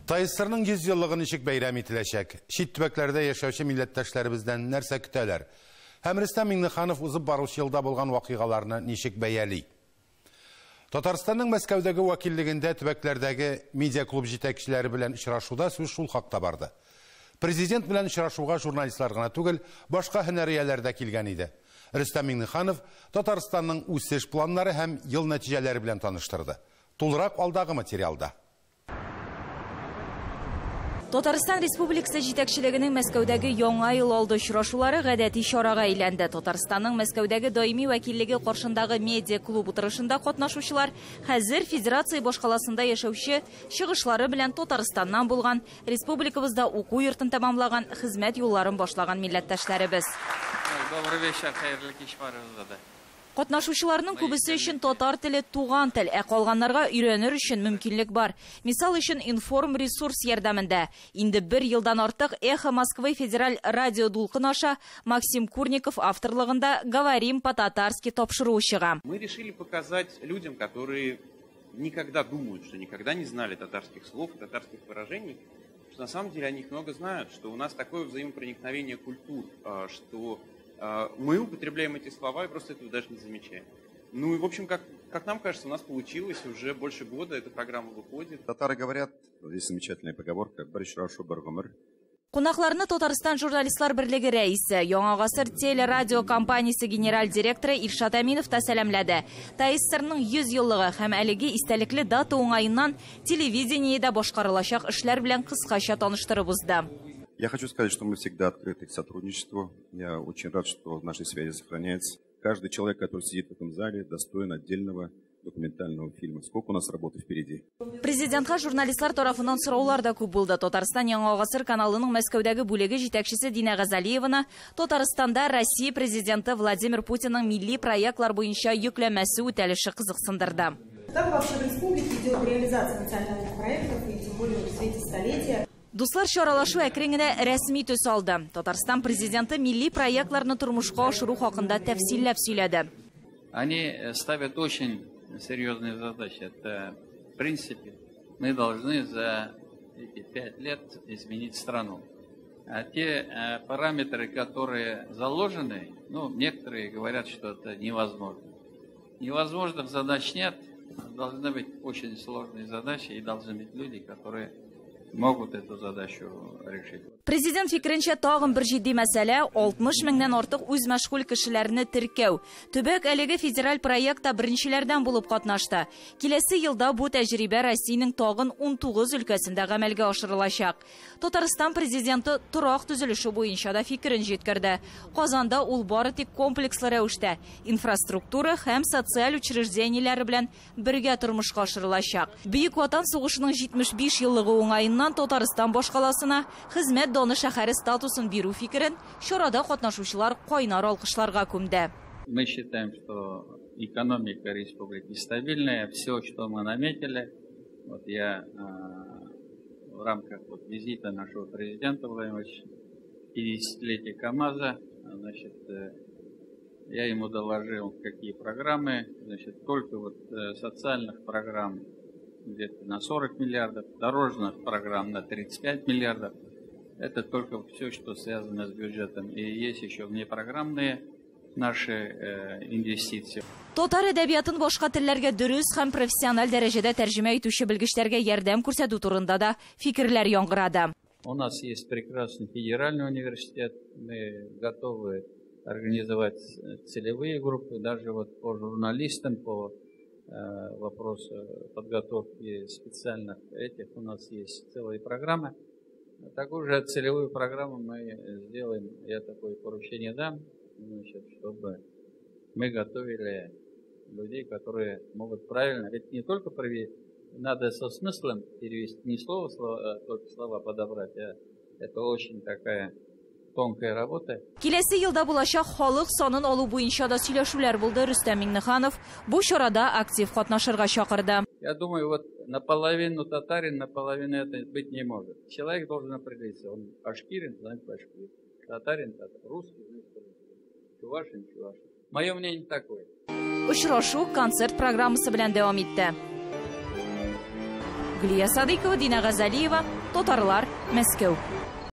ТАССРның 100 еллыгы ничек бәйрәм ителәчәк? Чит төбәкләрдә яшәүче милләттәшләребездән нәрсә көтәләр? Һәм Рөстәм Миңнеханов узып баручы елда булган вакыйгаларны ничек бәяли? Татарстанның Мәскәүдәге вәкиллегендә төбәкләрдәге медиаклуб җитәкчеләре белән очрашуда сүз шул хакта барды. Президент белән очрашуга журналистлар гына түгел, башка һөнәр ияләре дә килгән иде. Рөстәм Миңнеханов Татарстанның үсеш планнары һәм ел нәтиҗәләре белән таныштырды. Тулырак алдагы материалда. Татарстан Республикасы җитәкчелегенең Мәскәүдәге Яңа ел алды очрашулары гадәти чарага әйләнде. Татарстанның Мәскәүдәге даими вәкиллеге каршындагы медиа клуб утырышында катнашучылар хәзер федерация башкаласында яшәүче чыгышлары белән Татарстаннан булган, республикабызда уку йортын тәмамлаган, хезмәт юлларын башлаган милләттәшләребез. Добрый вечер, хәерле кич барыгызга да. Катнашучыларның күбесе өчен татар теле туган тел, ә калганнарга өйрәнер өчен мөмкинлек бар. Мисал өчен информ ресурс ярдәмендә. Инде бер елдан артык Эхо Москвы федераль радио дулкын аша Максим Курников авторлыгында Говорим по-татарски тапшыруы чыга. Мы решили показать людям, которые никогда думают, что никогда не знали татарских слов, татарских выражений, что на самом деле они их много знают, что у нас такое взаимопроникновение культур, что мы употребляем эти слова и просто этого даже не замечаем. Ну и, в общем, как нам кажется, у нас получилось, уже больше года эта программа выходит. Татары говорят, есть замечательная поговорка, «Бер очрашу, бер гомер». Кунакларны Татарстан журналистлар берлеге рәисе, Яңа гасыр телерадио компаниясе генераль директоры Илшат Әминов та сәламләде. ТАССРның 100 еллыгы һәм әлеге истәлекле дата уңаеннан телевидениедә башкарылачак эшләр белән кыскача таныштырып узды. Я хочу сказать, что мы всегда открыты к сотрудничеству. Я очень рад, что наши связи сохраняются. Каждый человек, который сидит в этом зале, достоин отдельного документального фильма. Сколько у нас работы впереди? Президентка журналистлар тарафыннан сораулар да күп булды. Татарстан Яңа гасыр каналының Мәскәүдәге бүлеге җитәкчесе Динә Газалиеваны Татарстанда Россия президенты Владимир Путинның милли проектлар буенча йөкләмәсе үтәлеше кызыксындырды. Как вообще в республике идет реализация национальных проектов, и тем более в свете столетия? Дусларча аралашу әкрен генә рәсми төс алды. Татарстан президенты милли проектларны тормышка ашыру хакында тәфсилләп сөйләде. Они ставят очень серьезные задачи. Это, в принципе, мы должны за эти 5 лет изменить страну. А те параметры, которые заложены, некоторые говорят, что это невозможно. Невозможных задач нет. Должны быть очень сложные задачи и должны быть люди, которые могут эту задачу решить. Президент фикеренчә, тагын бер җитди мәсьәлә 60 меңнән артык үзмәшгуль кешеләрне теркәү. Төбәк әлеге федераль проектта беренчеләрдән булып катнашты. Киләсе елда бу тәҗрибә Россиянең тагын 19 өлкәсендә гамәлгә ашырылачак. Татарстан президенты торак төзелеше буенча да фикерен җиткерде. Казанда ул бары тик комплекслы рәвештә инфраструктура һәм социаль учреждениеләре белән бергә тормышка ашырылачак. Бөек Ватан сугышының 75 еллыгы уңаеннан Татарстан башкаласына хезмәт даны шәһәре статусын бирү фикерен чарада катнашучылар кайнар алкышларга күмде. Мы считаем, что экономика республики стабильная, все, что мы наметили. Вот я в рамках визита нашего президента Владимира Владимировича, 50-летия КАМАЗа, я ему доложил, какие программы, только социальных программ где-то на 40 миллиардов, дорожных программ на 35 миллиардов. Это только все, что связано с бюджетом. И есть еще внепрограммные наши инвестиции. Татар әдәбиятын башка телләргә дөрес һәм профессиональ дәрәҗәдә тәрҗемә итүче белгечләргә ярдәм күрсәтү турында да фикерләр яңгырады. У нас есть прекрасный федеральный университет. Мы готовы организовать целевые группы, даже по журналистам, по вопросу подготовки специальных этих у нас есть целые программы. Такую же целевую программу мы сделаем, я такое поручение дам, чтобы мы готовили людей, которые могут правильно, ведь не только провести, надо со смыслом перевести, не слово, слово, только слова подобрать, а это очень такая тонкая работа. Киләсе елда булачак халык санын алу буенча да сөйләшүләр булды. Рөстәм Миңнеханов бу чарада актив катнашырга чакырды. Я думаю, наполовину татарин, наполовину это быть не может. Человек должен определиться. Он башкирин, значит башкир. Татарин, татар. Русский, значит русский. Чувашин, чувашин. Мое мнение такое. Очрашу концерт программасы белән дәвам итте. Гөлия Садыйкова, Динә Газалиева, Татарлар, Мәскәү.